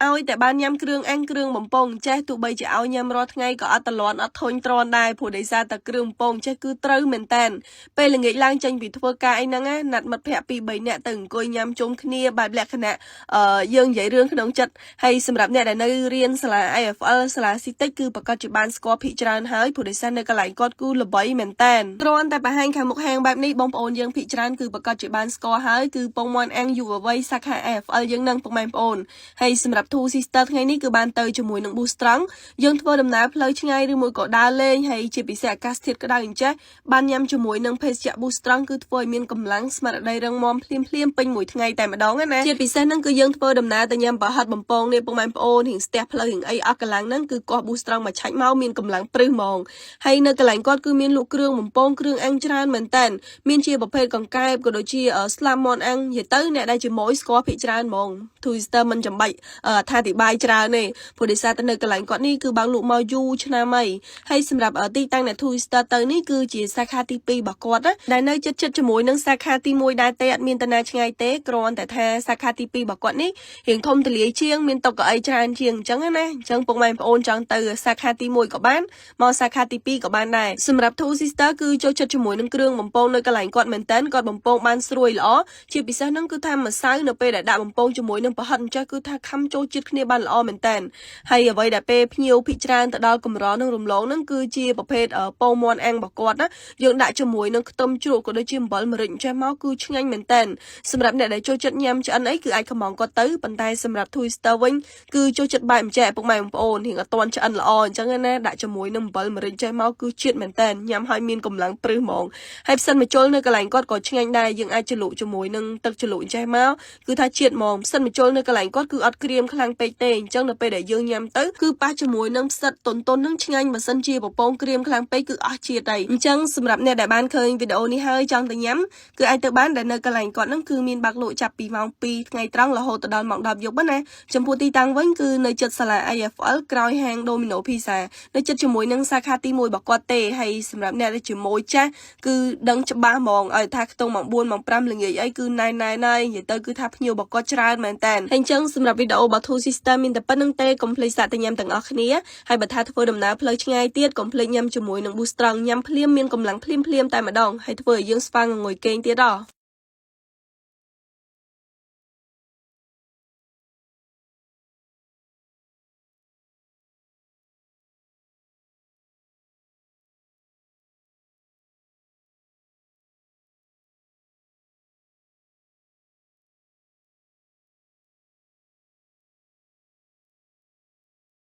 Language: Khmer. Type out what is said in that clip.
ឲ្យតែបានញ៉ាំគ្រឿងអាំងគ្រឿងបំពងចេះទោះបីជាឲ្យញ៉ាំរាល់ថ្ងៃក៏អត់តលាន់អត់ធុញទ្រាន់ដែរព្រោះដោយសារតែគ្រឿងបំពងចេះគឺត្រូវមែនតែនពេលល្ងាចឡើងចេញពីធ្វើការអីហ្នឹងណាណាត់មិត្តភ័ក្តិពីរបីនាក់ទៅអង្គុយញ៉ាំជុំគ្នាបែបលក្ខណៈអឺយើងនិយាយរឿងក្នុងចិត្តហើយសម្រាប់អ្នកដែលនៅរៀនសាលា IFL សាលា SETEC គឺប្រកាសជាបានស្គាល់ភាគច្រើនហើយព្រោះដោយសារនៅកន្លែងគាត់គឺល្បីមែនតែនគ្រាន់តែបង្ហាញខាងមុខហាងបែបនេះបងប្អូនយើងភាគច្រើនគឺប្រកាសជាបានស្គាល់ហើយគឺពងមាន់អាំងយុវវ័យសាខា IFL យើងនឹងពុកម៉ែបងប្អូនហើយសម្រាប់ Two Sister ថ្ងៃនេះគឺបានទៅជាមួយនឹង Boost ត្រង់យើងធ្វើដំណើរផ្លូវឆ្ងាយឬមួយក៏ដើរលេងហើយជាពិសេសអាកាសធាតុក្តៅអញ្ចេះបានញ៉ាំជាមួយនឹងភេសជ្ជៈ Boost ត្រង់គឺធ្វើឲ្យមានកម្លាំងស្មារតីរឹងមាំភ្លាមភ្លាមពេញមួយថ្ងៃតែម្ដងណាជាពិសេសហ្នឹងគឺយើងធ្វើដំណើរទៅញ៉ាំប្រហិតបំពងនេះពុកម៉ែបងប្អូនរៀងស្ទះផ្លូវរៀងអីអស់កម្លាំងហ្នឹងគឺកោះ Boost ត្រង់មកឆាច់មកមានកម្លាំងព្រឹសហ្មងហើយនៅកន្លែងគាត់គឺមានលក់គ្រឿងបំពងគ្រឿងអាំងច្រើនមែនតើមានជាប្រភេទកង្កែបក៏ដូចជាស្លាមាន់អាំងនិយាយទៅអ្នកដែលជាម៉ួយស្គាល់ភាគច្រើនហ្មង Twister មិនចាំបាច់អធិប្បាយច្រើនទេព្រោះដោយសារតែនៅកន្លែងគាត់នេះគឺបើកលក់មកយូរឆ្នាំហើយហើយសម្រាប់ទីតាំងអ្នក Twister ទៅនេះគឺជាសាខាទី2របស់គាត់ណាដែលនៅជិតជិតជាមួយនឹងសាខាទី1ដែរទេអត់មានតាណាឆ្ងាយទេគ្រាន់តែថាសាខាទី2របស់គាត់នេះរៀងធំទូលាយជាងមានតុកៅអីច្រើនជាងអញ្ចឹងណាអញ្ចឹងពុកម៉ែបងប្អូនចង់ទៅសាខាទី1ក៏បានមកសាខាទី2ក៏បានដែរសម្រាប់ Two Sister គឺចូលចិត្តជាមួយនឹងគ្រឿងបំពងនៅកន្លែងគាត់មែនតើគាត់បំពងបានស្រួយល្អជាពិសេសហ្នឹងគឺថាម្សៅនៅពេលដែលដាក់បំពងជាមួយនឹងប្រហិតអញ្ចេះគឺថាខំចូលជាតិគ្នាបានល្អមែនតើហើយអ្វីដែលពេលភ្ញៀវភិកច្រើនទៅដល់កម្រនឹងរំលងហ្នឹងគឺជាប្រភេទពងមាន់អាំងរបស់គាត់ណាយើងដាក់ជាមួយនឹងខ្ទឹមជ្រក់ក៏ដូចជាអំបិលម្រេចអញ្ចេះមកគឺឆ្ងាញ់មែនតើសម្រាប់អ្នកដែលចូលចិត្តញ៉ាំឆ្អិនអីគឺអាចកំងគាត់ទៅប៉ុន្តែសម្រាប់ Twister វិញគឺចូលចិត្តបែបអញ្ចេះពុកម៉ែបងប្អូនរៀងអត់ទាន់ឆ្អិនល្អអញ្ចឹងណាដាក់ជាមួយនឹងអំបិលម្រេចចេះមកគឺជាតិមែនតើញ៉ាំឲ្យមានកម្លាំងព្រឹសហ្មងហើយផ្សិតម្ជុលនៅកន្លែងគាត់ក៏ឆ្ងាញ់ដែរយើងអាចជ្រលក់ជាមួយនឹងទឹកជ្រលក់អញ្ចេះមកគឺថាជាតិហ្មងផ្សិតម្ជុលនៅកន្លែងគាត់គឺអត់ក្រៀមខ្លាំងពេកទេអញ្ចឹងនៅពេលដែលយើងញ៉ាំទៅគឺប៉ះជាមួយនឹងផ្សិតតុនតុននឹងឆ្ងាញ់បើសិនជាពពងក្រៀមខ្លាំងពេកគឺអស់ជាតិហើយអញ្ចឹងសម្រាប់អ្នកដែលបានឃើញវីដេអូនេះហើយចង់ទៅញ៉ាំគឺអាចទៅបានដែលនៅកន្លែងគាត់នឹងគឺមានបើកលក់ចាប់ពីម៉ោង2ថ្ងៃត្រង់រហូតដល់ម៉ោង10យប់ណាចំពោះទីតាំងវិញគឺនៅជិតសាលា IFL ក្រោយហាង Domino Pizza នៅជិតជាមួយនឹងសាខាទី1របស់គាត់ទេហើយសម្រាប់អ្នកដែលជាមួយចាស់គឺដឹងច្បាស់ហ្មងឲ្យថាខ្ទង់ម៉ោង4ម៉ោង5ល្ងាចអីគឺណែណែណែនិយាយទៅគឺថាភ្ញៀវរបស់គាត់ច្រើនមែនតើហើយអញ្ចឹងសម្រាប់វីដេអូរបស់ Two Sister មានតែប៉ុណ្្នឹងទេកុំភ្លេចសាកទៅញ៉ាំទាំងអស់គ្នាហើយបើថាធ្វើដំណើរផ្លូវឆ្ងាយទៀតកុំភ្លេចញ៉ាំជាមួយនឹង Boost ត្រង់ញ៉ាំភ្លាមមានកម្លាំងភ្លាមភ្លាមតែម្ដងហើយធ្វើឲ្យយើងស្វាងងុយគេងទៀតហ៎។